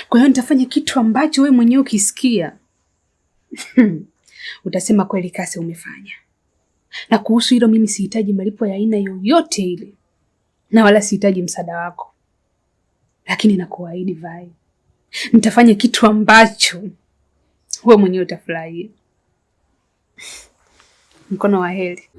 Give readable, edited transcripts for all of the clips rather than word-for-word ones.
Kwa hiyo nitafanya kitu ambacho wewe mwenyewe ukisikia utasema kweli Kase umefanya. Na kuhusu hilo mimi sihitaji malipo ya aina yoyote ile, na wala sihitaji msaada wako. Lakini nakuahidi Vai, nitafanya kitu ambacho wewe mwenyewe utafurahia. Mkono wa heri.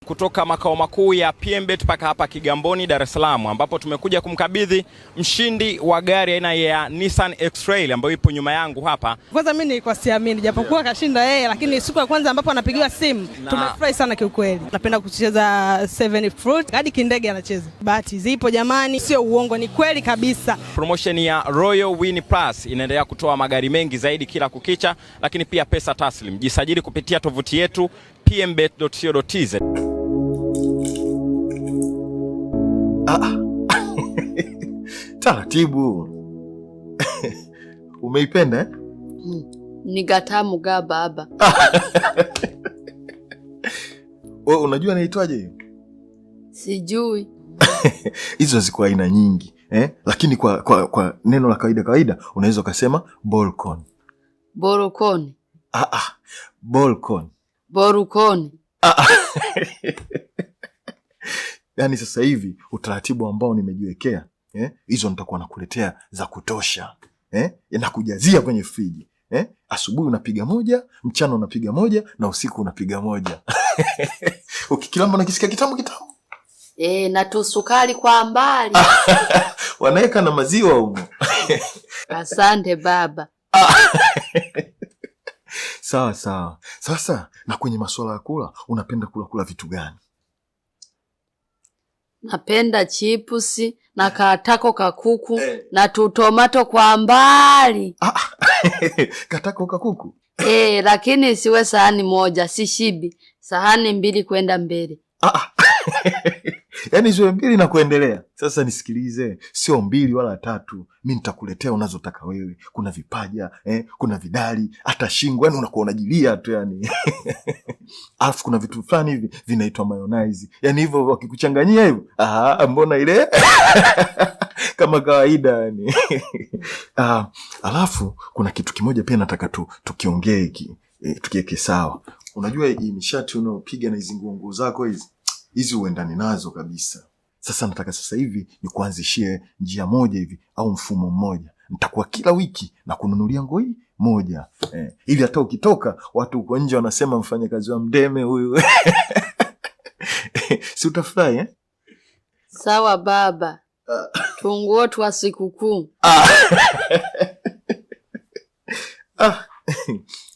Kutoka makao makuu ya PMbet mpaka hapa Kigamboni, Dar es Salaam, ambapo tumekuja kumkabidhi mshindi wa gari aina ya Nissan X-Trail ambayo ipo nyuma yangu hapa. Kwanza mimi nilikuwa siamini, japokuwa kashinda yeye, lakini siku ya kwanza ambapo anapigiwa simu tumefurahi sana kiukweli. Napenda kucheza 7 fruit, hadi kindege anacheza. Bahati zipo jamani, sio uongo, ni kweli kabisa. Promotion ya Royal Win Plus inaendelea kutoa magari mengi zaidi kila kukicha, lakini pia pesa taslim. Jisajili kupitia tovuti yetu pmbet.co.tz. Taratibu. Umeipenda eh? Ni gatamu ga baba. Wewe unajua naitwaje hiyo? Sijui. Hizo ziko aina nyingi, eh? Lakini kwa neno la kawaida unaweza kusema bolcon. Borokon. Bolcon. Borukon. Yaani sasa hivi utaratibu ambao nimejiwekea, hizo nitakuwa nakuletea za kutosha, na kujazia kwenye friji. Asubuhi unapiga moja, mchana unapiga moja na usiku unapiga moja. Ukikilamba unakisikia kitamu kitamu. Na tusukari kwa mbali. Wanaweka na maziwa humo. Asante baba. Sawa sawa. Sasa na kwenye masuala ya kula, unapenda kula vitu gani? Napenda chipusi na katako kakuku na tutomato kwa mbali. Katako kakuku? Lakini siwe sahani moja, si shibi. Sahani mbili kwenda mbele. Yaani ziwe mbili na kuendelea. Sasa nisikilize, sio mbili wala tatu. Mimi nitakuletea unazotaka wewe. Kuna vipaja, kuna vidali, hata shingo, yani unakuwa unajilia tu yani. Alafu kuna vitu fulani hivi vinaitwa mayonnaise. Yaani hivyo wakikuchanganyia hivyo, mbona ile kama kawaida yani. Alafu kuna kitu kimoja pia nataka tukiongee hiki, tukiweke sawa. Unajua hii mishati unaopiga na hizi nguo zako hizi, hizi uendani nazo kabisa. Sasa nataka sasa hivi nikuanzishie njia moja hivi au mfumo mmoja. Nitakuwa kila wiki na kununulia nguo hii moja. Ili hata ukitoka watu huko nje wanasema mfanyakazi wa Mdeme huyu. Si utafurahi eh? Sawa baba. Tunguo twa sikukuu.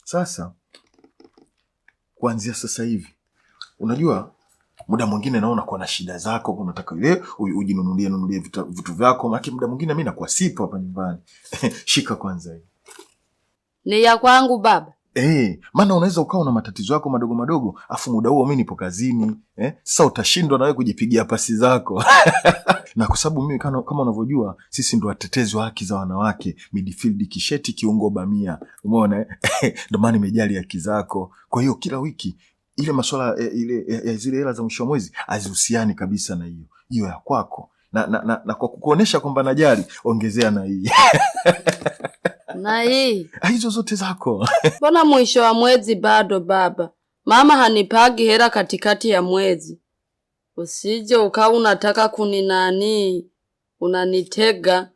Sasa kuanzia sasa hivi, unajua muda mwingine naona kwa na shida zako, unataka ile ujinunulie nunulie vitu vyako, maana muda mwingine mimi nakuwa sipo hapa nyumbani. Shika kwanza hii. Ni ya kwangu baba. Maana unaweza ukawa na matatizo yako madogo madogo, afu muda huo mimi nipo kazini, Sasa utashindwa na wewe kujipigia pasi zako. Na kwa sababu mimi kama unavyojua sisi ndo watetezi wa haki za wanawake, midfield kisheti kiungo bamia. Umeona? Ndio maana nimejali haki zako. Kwa hiyo kila wiki ile masuala ile zile hela za mwisho wa mwezi hazihusiani kabisa na hiyo. Hiyo ya kwako. Na kwa kukuonesha kwamba najali, ongezea na hii. Na hii. Hizo zote zako. Mbona mwisho wa mwezi bado baba? Mama hanipagi hela katikati ya mwezi. Usije ukawa unataka kuninani, unanitega.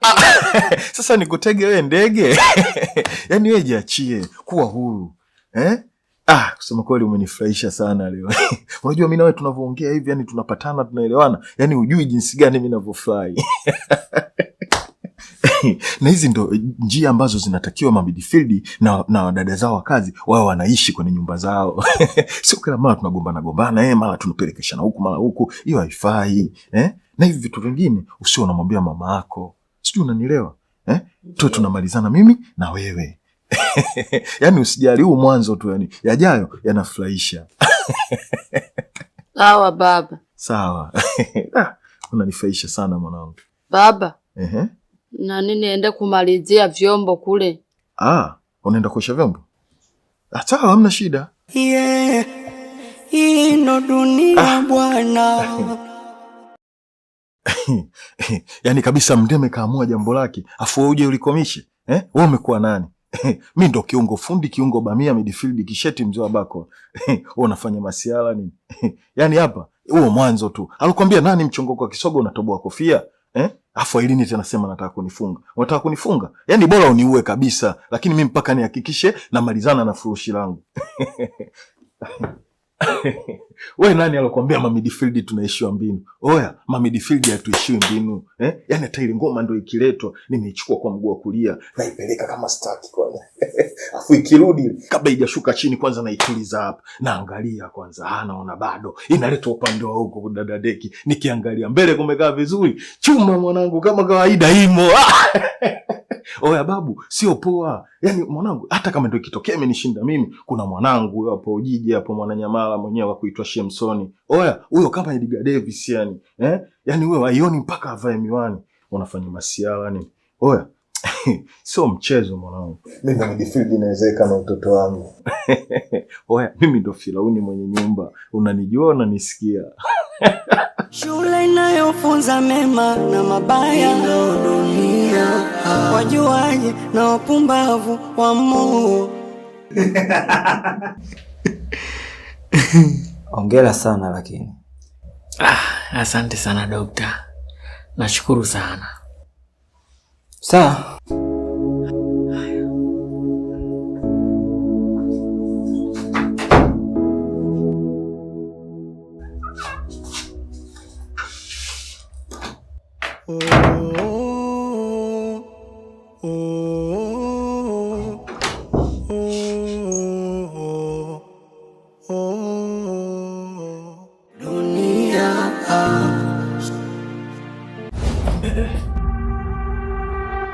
Sasa nikutege wewe ndege? Yaani wewe jiachie, kuwa huru. Kusema kweli umenifurahisha sana leo. Unajua mimi na wewe tunavyoongea hivi, yani tunapatana, tunaelewana. Yani hujui jinsi gani mimi ninavyofurahi. Na hizi ndo njia ambazo zinatakiwa ma midfield na dada zao wa kazi wao wanaishi kwenye nyumba zao. Sio kila mara tunagombana gombana, mara tunapelekeshana huku mara huku, hiyo haifai. Na hivi vitu vingine usio unamwambia mama yako. Sijui unanielewa? Tu tunamalizana mimi na wewe. Yaani usijali, huu mwanzo tu, yani yajayo yanafurahisha. Sawa baba. Sawa. Unanifurahisha sana mwanangu. Baba. Nani niende kumalizia vyombo kule? Unaenda kuosha vyombo? Sawa, hamna shida. Yeah, hii ndo dunia bwana. Yaani kabisa Mndeme kaamua jambo lake, afu uje ulikomishe. Eh? Wewe umekuwa nani? Mimi ndo kiungo fundi, kiungo bamia, midfield kisheti, mzee wa bako. Wewe unafanya masiala nini? Yaani hapa huo mwanzo tu. Alikwambia nani mchongo kwa kisogo unatoboa kofia? Eh? Afu Ailini tena sema nataka kunifunga. Unataka kunifunga? Yaani bora uniue kabisa, lakini mimi mpaka nihakikishe namalizana na furushi langu. Wewe nani alokuambia ma midfield tunaishiwa mbinu? Oya, ma midfield hatuishiwi mbinu. Eh? Yaani hata ile ngoma ndio ikiletwa, nimeichukua kwa mguu wa kulia, naipeleka kama staki kwanza. Afu ikirudi kabla haijashuka chini kwanza naituliza hapa. Naangalia kwanza, naona bado inaletwa upande wa huko kudada deki. Nikiangalia mbele kumekaa vizuri. Chuma mwanangu kama kawaida imo. Oya babu, sio poa. Yaani mwanangu hata kama ndio ikitokea imenishinda mimi, kuna mwanangu huyo hapo Ujiji hapo Mwananyamala mwenyewe wa kuitwa Shemsoni. Oya, huyo kama Edgar Davis yani. Eh? Yaani huyo haioni mpaka avae miwani. Unafanya masiala nini? Oya, sio mchezo mwanangu. Mimi ndo midfield inawezeka na utoto wangu. Oya, mimi ndo Firauni mwenye nyumba. Unanijua, unanisikia. Shule inayofunza mema na mabaya ndo dunia. Wajuaje na wapumbavu wa Mungu. Hongera sana lakini. Asante sana dokta. Nashukuru sana. Sawa.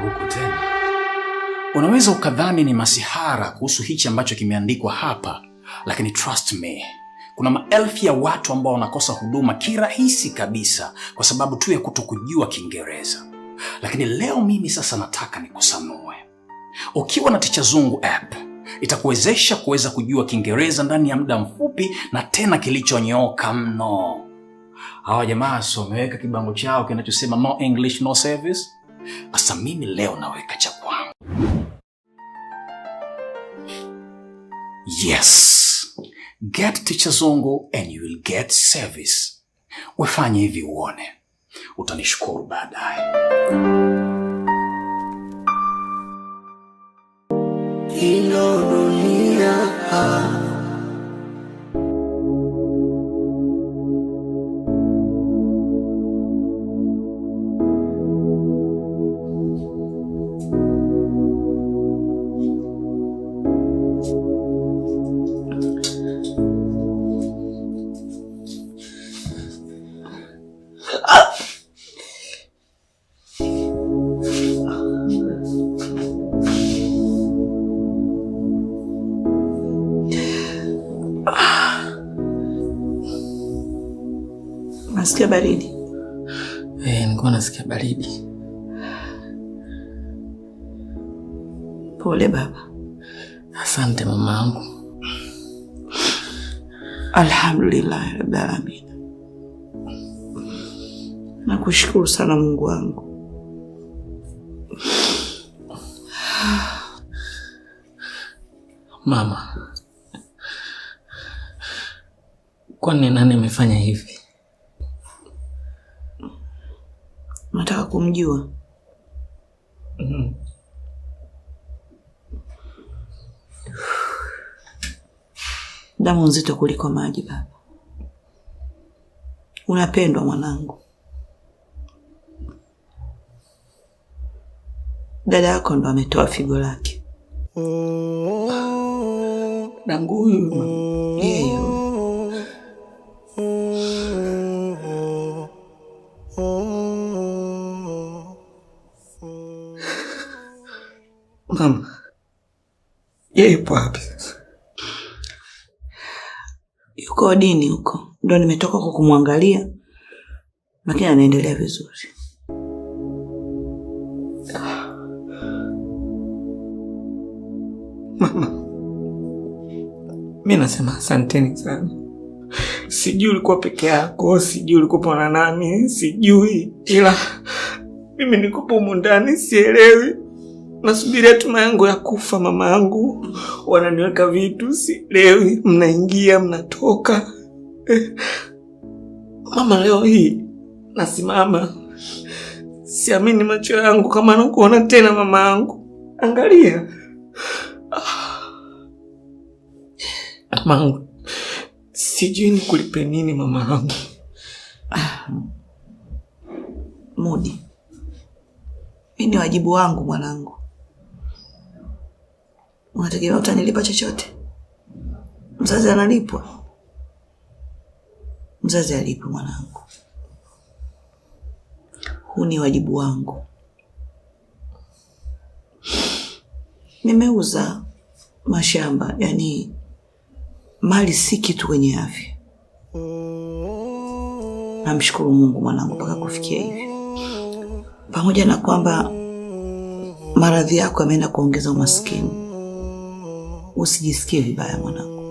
Huku tena. Unaweza ukadhani ni masihara kuhusu hichi ambacho kimeandikwa hapa, lakini trust me, kuna maelfu ya watu ambao wanakosa huduma kirahisi kabisa kwa sababu tu ya kutokujua Kiingereza. Lakini leo mimi sasa nataka nikusanue. Ukiwa na Ticha Zungu app, itakuwezesha kuweza kujua Kiingereza ndani ya muda mfupi na tena kilichonyooka mno. Hawa jamaa wameweka kibango chao kinachosema no English no service. Sasa mimi leo naweka cha kwangu. Yes. Get Ticha Zungu and you will get service. Wefanye hivi uone. Utanishukuru baadaye. Ino dunia. Nasikia baridi. Nilikuwa nasikia baridi. Pole baba. Asante mamangu. Alhamdulillah rabbil alamin. Nakushukuru sana Mungu wangu. Mama, kwani nani amefanya hivi? Nataka kumjua. Damu nzito kuliko maji baba. Unapendwa mwanangu. Dada yako ndo ametoa figo lake. Dangu huyu. Yeye. Mama, yeye yupo wapi sasa? Yuko dini huko. Ndio nimetoka kwa kumwangalia. Lakini anaendelea vizuri. Mama, Mi nasema asanteni sana. Sijui ulikuwa peke yako, sijui ulikuwa na nani, sijui, ila mimi niko humu ndani sielewi. Nasubiri hatima yangu ya kufa mama yangu. Wananiweka vitu sielewi, mnaingia mnatoka. Mama, leo hii nasimama, siamini macho yangu kama nakuona tena mama yangu. Angalia. Mama, sijui nikulipe nini mama yangu. Mudi, mimi ni wajibu wangu mwanangu. Unategemea utanilipa chochote? Mzazi analipwa? Mzazi alipwi mwanangu. Huu ni wajibu wangu. Nimeuza mashamba, yani mali si kitu kwenye afya. Namshukuru Mungu mwanangu mpaka kufikia hivi. Pamoja na kwamba maradhi yako yameenda kuongeza umaskini, usijisikie vibaya mwanangu.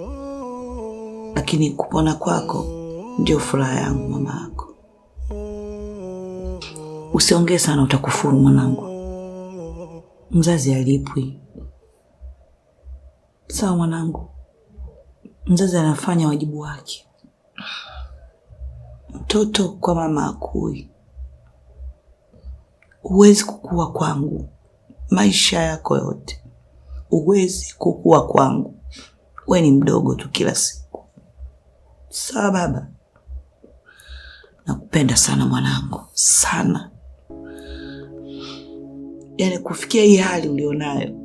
Lakini kupona kwako ndio furaha yangu mama yako. Usiongee sana, utakufuru mwanangu. Mzazi alipwi. Sawa mwanangu. Mzazi anafanya wajibu wake. Mtoto kwa mama akui. Huwezi kukua kwangu maisha yako yote. Huwezi kukua kwangu. We ni mdogo tu kila siku. Sawa baba? Nakupenda sana mwanangu, sana. Yaani kufikia hii hali ulionayo,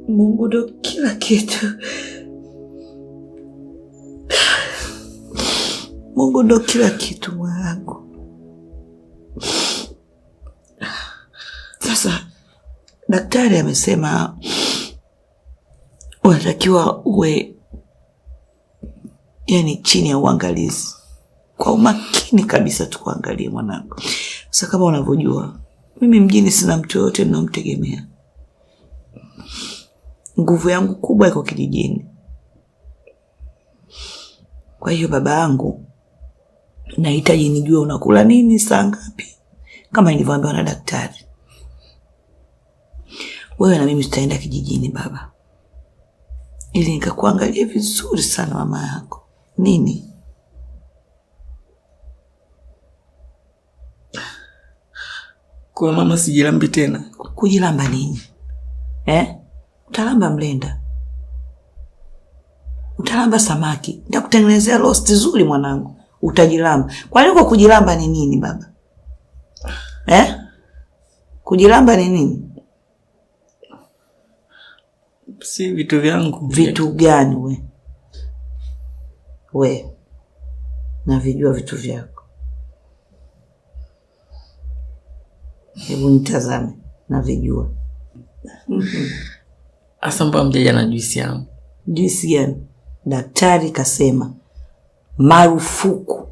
Mungu ndo kila kitu. Mungu ndo kila kitu mwanangu. Sasa daktari amesema unatakiwa uwe yani chini ya uangalizi. Kwa umakini kabisa tukuangalie mwanangu. Sasa kama unavyojua, mimi mjini sina mtu yote ninamtegemea. Nguvu yangu kubwa iko kijijini. Kwa hiyo baba yangu, nahitaji nijue unakula nini saa ngapi, kama nilivyoambiwa na daktari. Wewe na mimi tutaenda kijijini baba, ili nikakuangalie vizuri sana mama yako. Nini? Kwa mama sijilambi tena. Kujilamba nini? Utalamba mlenda. Utalamba samaki. Nitakutengenezea roast nzuri mwanangu. Utajilamba. Kwa nini kujilamba ni nini baba? Kujilamba ni nini? Si vitu vyangu. Vitu gani we? We. Navijua vitu vyako. Hebu nitazame, navijua. Asa mbona mjaja na juisi yangu? Juisi gani? Daktari kasema marufuku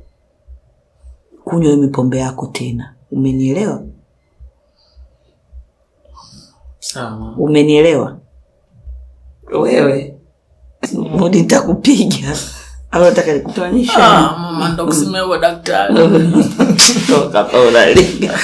kunywa mipombe yako tena. Umenielewa? Sawa. Umenielewa? Wewe Mudi nitakupiga. Au nataka nikutoanishe? Mama ndo kusemewa daktari. Toka hapa unalinga.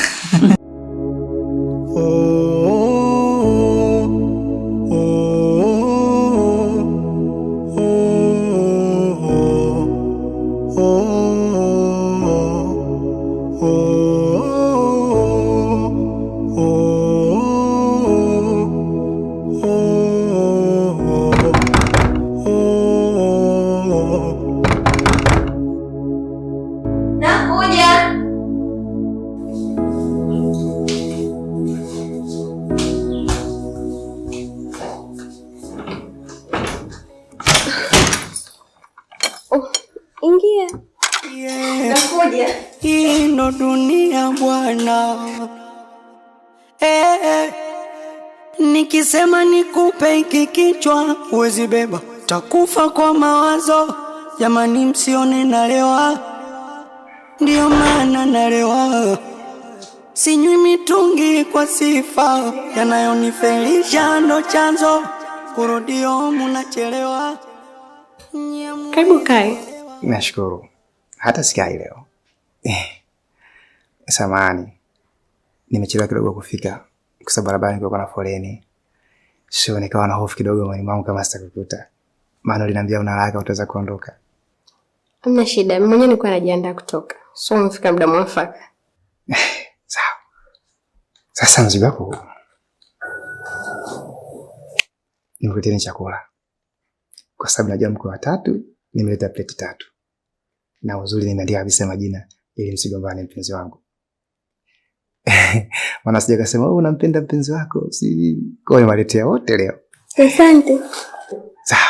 Ingia. Yeah. Nakuja. Hii ndo dunia bwana. Nikisema nikupe hiki kichwa huwezi beba, takufa kwa mawazo. Jamani msione nalewa, ndio maana nalewa. Sinywi mitungi kwa sifa, yanayonifelisha ndo chanzo. Kurudio munachelewa. Karibu kae. Nashukuru. Hata sikai leo. Samahani. Nimechelewa kidogo kufika kwa sababu barabarani kulikuwa na foleni. Sio, nikawa na hofu kidogo moyoni mwangu kama sitakukuta. Maana uliniambia una haraka utaweza kuondoka. Hamna shida, mimi mwenyewe nilikuwa najiandaa kutoka. So umefika muda mwafaka. Sawa. Sasa mzigo wako. Nimekuletea chakula. Kwa sababu najua mko watatu, nimeleta pleti 3. Na uzuri nimeandika kabisa majina ili msigombane mpenzi wangu. Maana sija kasema wewe unampenda mpenzi wako, si kwa hiyo nimaletea wote leo. Asante. Sawa.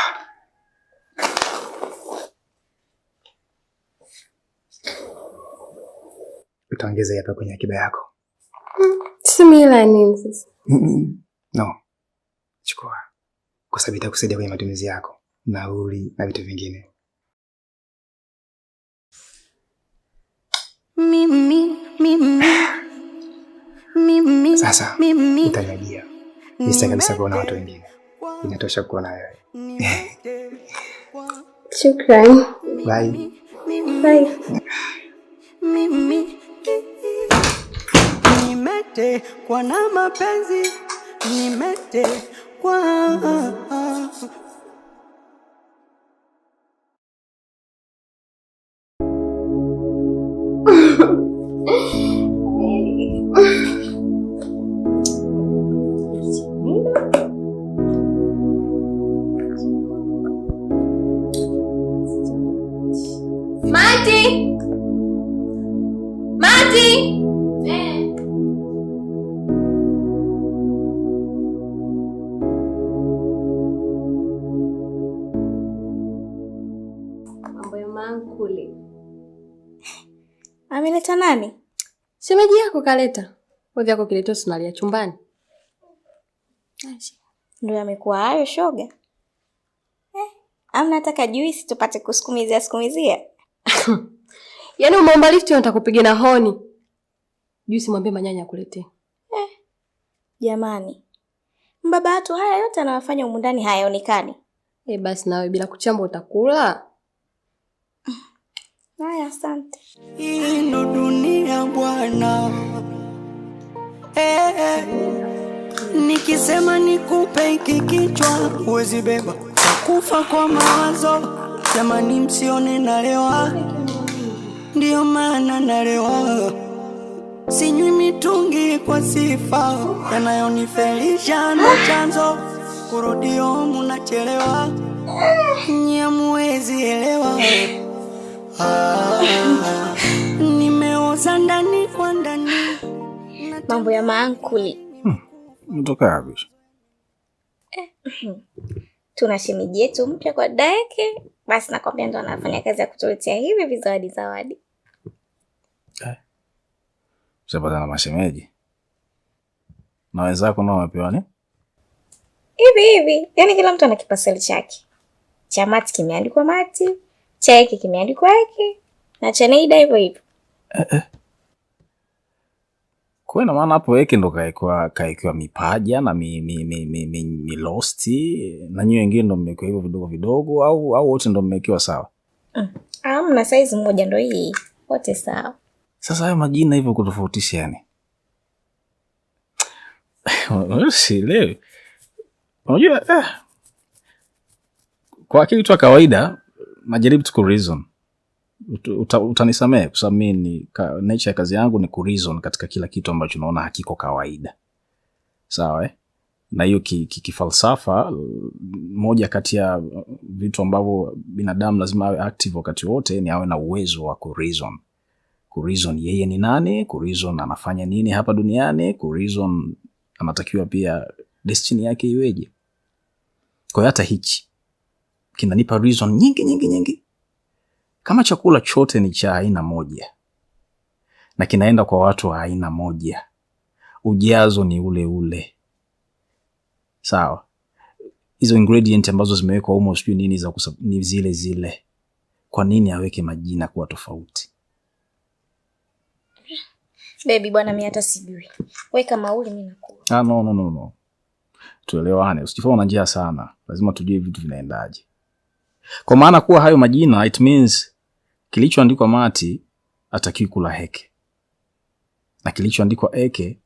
Utaongeza hapa kwenye akiba yako. Simila nini sasa? No. Chukua. Kwa sababu itakusaidia kwenye matumizi yako, nauli na vitu vingine. Mimi sasa utaniambia. Nisitaki kabisa kuona watu wengine. Inatosha kuona wewe. Shukrani. Bye. Bye. Mimi nimetekwa na mapenzi, nimetekwa. Mati! Mati! Mambo ya mankuli. Ameleta nani? Shemeji yako kaleta. Wewe yako kileto sunalia chumbani. Ndio amekuwa hayo shoga. Amna nataka juisi tupate kusukumizia sukumizia. Yaani umeomba lift unataka na honi. Juisi mwambie manyanya akuletee. Jamani. Mbaba watu haya yote anawafanya humu ndani hayaonekani. Basi nawe bila kuchamba utakula. Haya, asante. Hii ndo dunia bwana. Nikisema nikupe hiki kichwa huwezi beba, takufa kwa mawazo. Jamani msione nalewa, ndio maana nalewa. Sinywi mitungi kwa sifa, yanayonifelisha ndo chanzo. Kurudio munachelewa, nyamuwezi elewa. Nimeoza ndani kwa ndani. Mambo ya maankuli. Mtoka wapi? Tuna shemeji yetu mpya kwa dada yake. Basi nakwambia ndo anafanya kazi ya kutuletea hivi vizawadi zawadi. Usipata na mashemeji. Na wenzako nao wamepewa ni? Hivi hivi. Yaani kila mtu ana kipaseli chake. Cha Mati kimeandikwa Mati, cha Eke kimeandikwa Eke, na cha Neida hivyo hivyo. Kwa ina maana hapo Eke ndo kaekewa mipaja na mi losti, na nyinyi wengine ndo mmewekewa hivyo vidogo vidogo au wote ndo mmewekewa sawa? Hamna, size moja ndo hii. Wote sawa. Sasa hayo majina hivyo kutofautisha yani. Sielewi. Unajua kwa akili tu ya kawaida najaribu tu ku reason. Utanisamehe kwa sababu mimi ni nature ya kazi yangu ni ku reason katika kila kitu ambacho naona hakiko kawaida. Sawa eh? Na hiyo kifalsafa, moja kati ya vitu ambavyo binadamu lazima awe active wakati wote ni awe na uwezo wa ku reason. Ku reason yeye ni nani, ku reason anafanya nini hapa duniani, ku reason anatakiwa pia destiny yake iweje. Kwa hiyo hata hichi kinanipa reason nyingi nyingi nyingi. Kama chakula chote ni cha aina moja na kinaenda kwa watu wa aina moja, ujazo ni ule ule. Sawa. Hizo ingredient ambazo zimewekwa humo sijui nini za ni zile zile. Kwa nini aweke majina kuwa tofauti? Baby bwana mimi hata sijui. Weka mauli mimi nakula. Ah, no no no no. Tuelewane, usijifanye una njia sana. Lazima tujue vitu vinaendaje. Kwa maana kuwa hayo majina it means kilichoandikwa Mati atakiwi kula Heke. Na kilichoandikwa Eke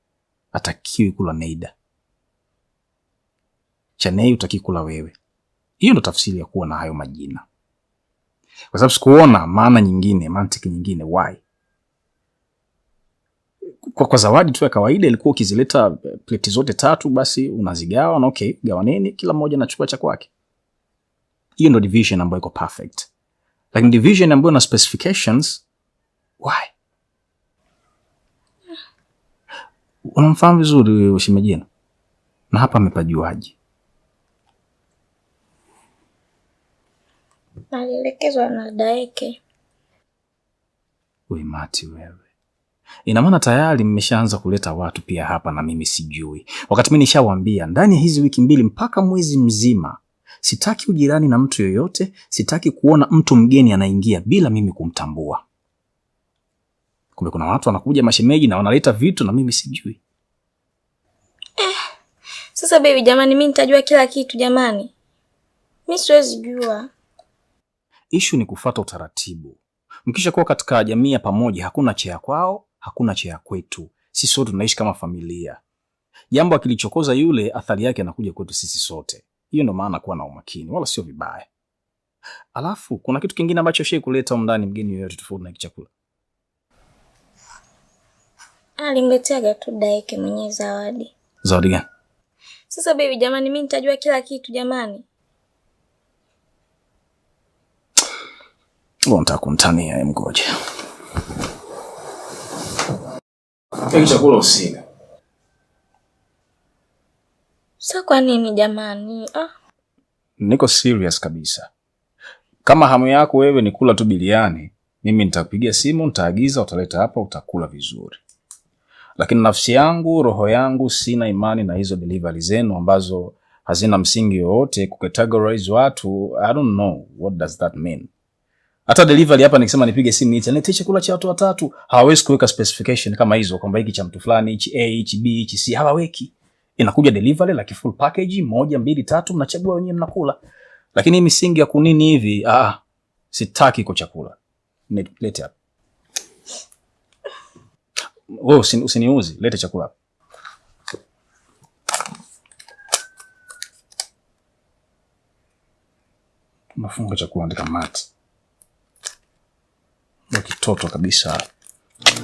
atakiwi kula Neida. Chanei utakiwi kula wewe. Hiyo ndo tafsiri ya kuwa na hayo majina. Kwa sababu sikuona maana nyingine, mantiki nyingine why. Kwa zawadi tu ya kawaida ilikuwa ukizileta pleti zote tatu basi unazigawa na okay, gawaneni kila mmoja anachukua cha kwake. Hiyo ndo division ambayo iko perfect. Lakini division ambayo na specifications why? Unamfahamu vizuri ushimejina? Na hapa amepajuaje? Alielekezwa na Daeke. Wewe Mati wewe. Ina maana tayari mmeshaanza kuleta watu pia hapa na mimi sijui. Wakati mimi nishawaambia ndani ya hizi wiki mbili mpaka mwezi mzima sitaki ujirani na mtu yoyote, sitaki kuona mtu mgeni anaingia bila mimi kumtambua. Kumbe kuna watu wanakuja mashemeji na wanaleta vitu na mimi sijui. Sasa baby jamani mimi nitajua kila kitu jamani. Mimi siwezi jua. Issue ni kufuata utaratibu. Mkisha kuwa katika jamii ya pamoja hakuna chea kwao, hakuna chea kwetu. Sisi sote tunaishi kama familia. Jambo akilichokoza yule athari yake anakuja kwetu sisi sote. Hiyo ndo maana kuwa na umakini wala sio vibaya. Alafu kuna kitu kingine ambacho shei kuleta ndani mgeni yoyote tofauti na chakula. Alimletea tu Daeke mwenyewe zawadi. Zawadi gani? Sasa baby jamani mimi nitajua kila kitu jamani. Unataka kumtania mgoje. Hiki chakula usile. Sasa kwa nini jamani? Ah. Niko serious kabisa. Kama hamu yako wewe ni kula tu biliani, mimi nitakupigia simu, nitaagiza, utaleta hapa, utakula vizuri. Lakini nafsi yangu, roho yangu sina imani na hizo delivery zenu ambazo hazina msingi wowote kucategorize watu. I don't know what does that mean. Hata delivery hapa nikisema nipige simu niite niite chakula cha watu watatu, hawawezi kuweka specification kama hizo kwamba hiki cha mtu fulani, hichi A, hichi B, hichi C, hawaweki. Inakuja delivery like full package 1 2 3 mnachagua wenyewe mnakula. Lakini misingi ya kunini hivi, sitaki kwa chakula. Lete hapa. Wewe usiniuzi, lete chakula hapa. Mafungo chakula ndika mati. Kitoto kabisa.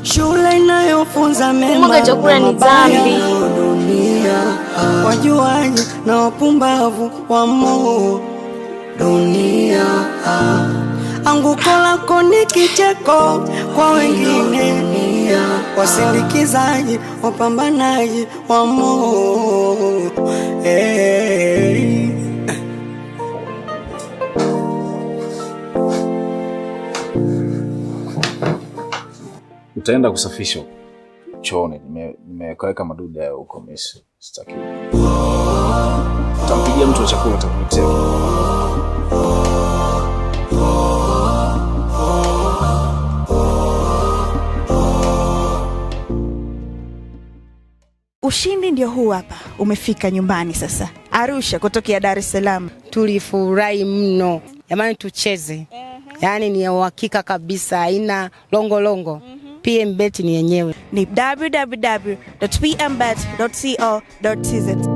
Shule inayofunza mema Kumwaga chakula ni dhambi. Dunia wajuaji na wapumbavu wa moo dunia. Anguko lako ni kicheko kwa wengine, wasindikizaji wapambanaji wa moo. Hey. Utaenda kusafisha chooni, nimeweka madude hayo huko mimi sitaki. Utampigia mtu wa chakula atakuletea. Ushindi ndio huu hapa, umefika nyumbani sasa. Arusha kutokea Dar es Salaam. Tulifurahi mno. Jamani tucheze. Yaani ni uhakika kabisa, haina longo longo. PMBet ni yenyewe. Ni www.pmbet.co.tz.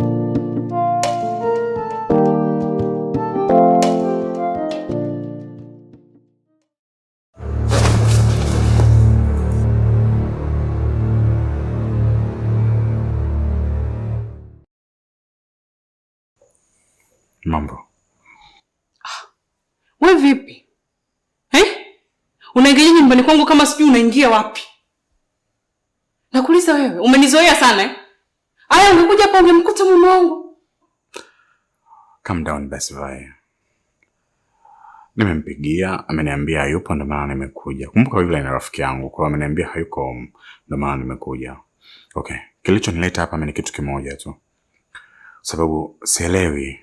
Mambo. Wewe vipi? Unaingia nyumbani kwangu kama sijui unaingia wapi? Nakuuliza wewe, umenizoea sana eh? Aya, ungekuja hapa ungemkuta mume wangu. Calm down basi vai. Nimempigia, ameniambia hayupo ndo maana nimekuja. Kumbuka yule ni rafiki yangu, kwa hiyo ameniambia hayuko ndo maana nimekuja. Okay, kilichonileta hapa mimi ni kitu kimoja tu. Sababu sielewi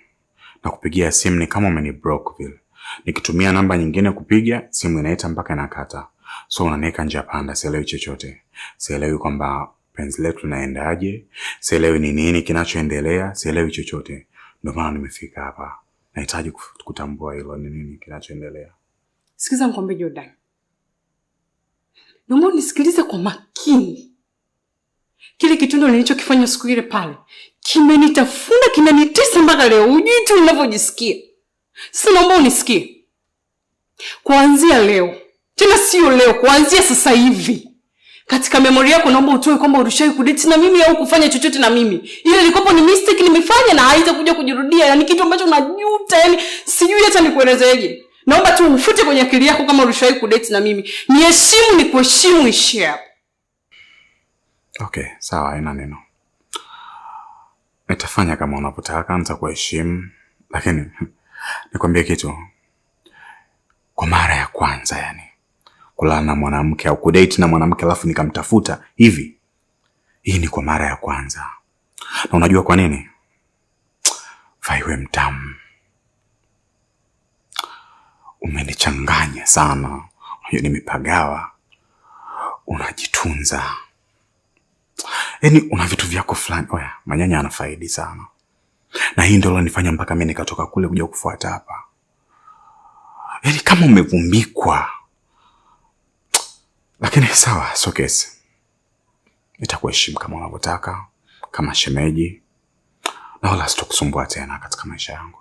na kupigia simu ni kama umeni block vile. Nikitumia namba nyingine kupiga simu inaita mpaka inakata. So unaniweka njia panda, sielewi chochote. Sielewi kwamba penzi letu linaendaje, sielewi ni nini kinachoendelea, sielewi chochote. Ndio maana nimefika hapa. Nahitaji kutambua hilo ni nini kinachoendelea. Sikiza nikwambie Jordan. Naomba unisikilize kwa makini. Kile kitendo nilichokifanya siku ile pale kimenitafuna, kinanitesa mpaka leo. Hujui tu ninavyojisikia. Sasa naomba unisikie. Kuanzia leo, tena sio leo, kuanzia sasa hivi, katika memory yako naomba utoe kwamba ulishawahi kudate na mimi au kufanya chochote na mimi. Ile ilikopo ni mistake nimefanya na haitakuja kujirudia. Yaani kitu ambacho najuta, yani sijui hata nikuelezeje. Naomba tu ufute kwenye akili yako kama ulishawahi kudate na mimi. Niheshimu, nikuheshimu, ishie hapo. Okay, sawa, haina neno. Nitafanya kama unavyotaka, nitakuheshimu. Lakini nikwambie kitu. Kwa mara ya kwanza yani kulala na mwanamke au kudate na mwanamke alafu nikamtafuta hivi, hii ni kwa mara ya kwanza. Na unajua kwa nini? Faiwe mtamu. Umenichanganya sana. Unajua nimepagawa. Unajitunza. Yaani una vitu vyako fulani. Oya, manyanya anafaidi sana. Na hii ndio ilonifanya mpaka mimi nikatoka kule kuja kufuata hapa. Yaani kama umevumbikwa. Lakini sawa, sio kesi. Nitakuheshimu kama unavyotaka, kama shemeji. Na wala sitokusumbua tena katika maisha yangu.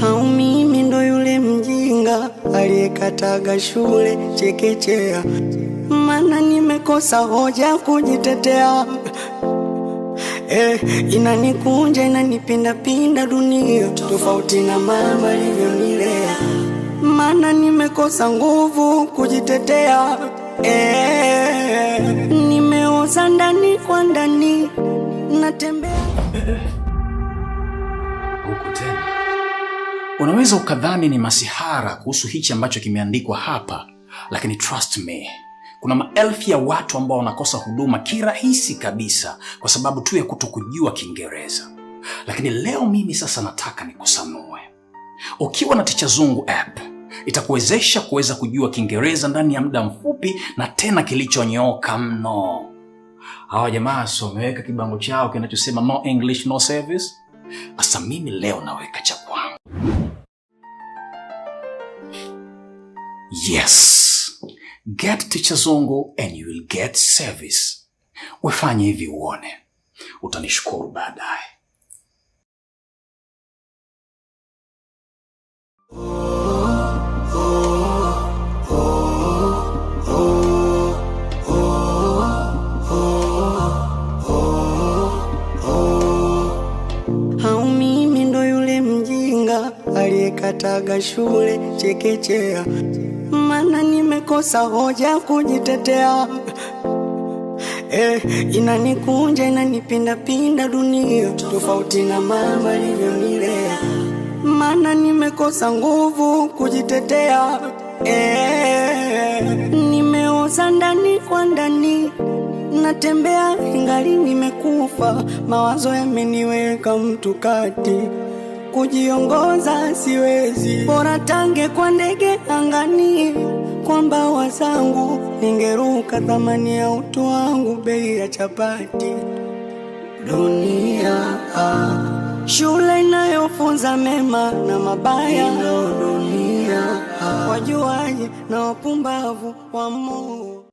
Au mimi ndo yule mjinga aliyekataga shule chekechea, maana nimekosa hoja kujitetea. Inanikunja inanipinda pinda dunia, tofauti na mama alivyonilea, maana nimekosa nguvu kujitetea. Nimeoza ndani kwa ndani, natembea huku tena. Unaweza ukadhani ni masihara kuhusu hichi ambacho kimeandikwa hapa, lakini trust me, kuna maelfu ya watu ambao wanakosa huduma kirahisi kabisa kwa sababu tu ya kutokujua Kiingereza. Lakini leo mimi sasa nataka nikusanue. Ukiwa na Ticha Zungu app itakuwezesha kuweza kujua Kiingereza ndani ya muda mfupi na tena kilichonyooka mno. Hawa jamaa wameweka kibango chao kinachosema no English no service. Asa mimi leo naweka cha kwangu. Yes. Get Ticha Zungu and you will get service. Wefanye hivi uone. Utanishukuru baadaye. Au mimi ndo yule mjinga aliyekataga shule chekechea, maana nimekosa hoja kujitetea. Inanikunja inanipinda pinda dunia, tofauti na mama alivyonilea, maana nimekosa nguvu kujitetea. Nimeoza ndani kwa ndani, natembea ingali nimekufa, mawazo yameniweka mtu kati, kujiongoza siwezi, bora tange kwa ndege angani, kwa mbawa zangu ningeruka, thamani ya utu wangu bei ya chapati. Dunia shule inayofunza mema na mabaya, dunia wajuaji na wapumbavu wa Mungu.